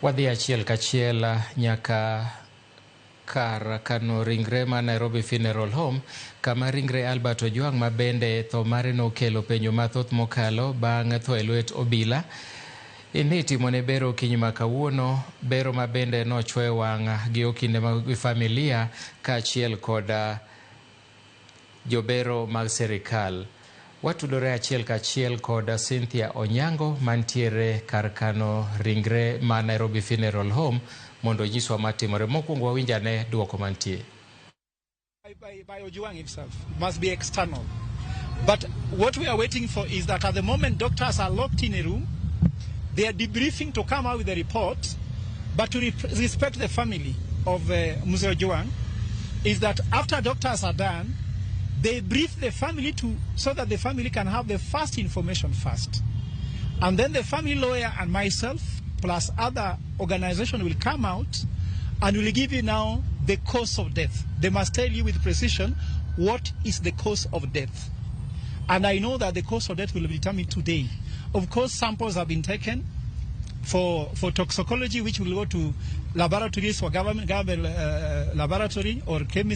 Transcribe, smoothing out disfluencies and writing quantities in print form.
Wadhi achiel kachiel nyaka kar kano ringre ma Nairobi Funeral Home, kama ringre Albert Ojwang ma bende tho mare nokelo penjo mathoth mokalo bang' tho e lwet obila ni itimone bero okinyi ma kawuono, bero ma bende nochwoyo wang' gi okinde mag familia kaachiel kod jobero mag sirikal. Watudore achiel kachiel kod Cynthia Onyango mantiere kar kano ringre ma Nairobi Funeral Home mondo onyiswa matimore. Mokwongo wawinj ane duoko mantie. By Ojwang himself. It must be external. But what we are waiting for is that at the moment doctors are locked in a room, they are debriefing to come out with a report, but to respect the family of Mzee Ojwang, is that after doctors are done, they brief the family so that the family can have the first information first. And then the family lawyer and myself, plus other organization, will come out and will give you now the cause of death. They must tell you with precision what is the cause of death. And I know that the cause of death will be determined today. Of course, samples have been taken for toxicology, which will go to laboratories for government laboratory or chemistry.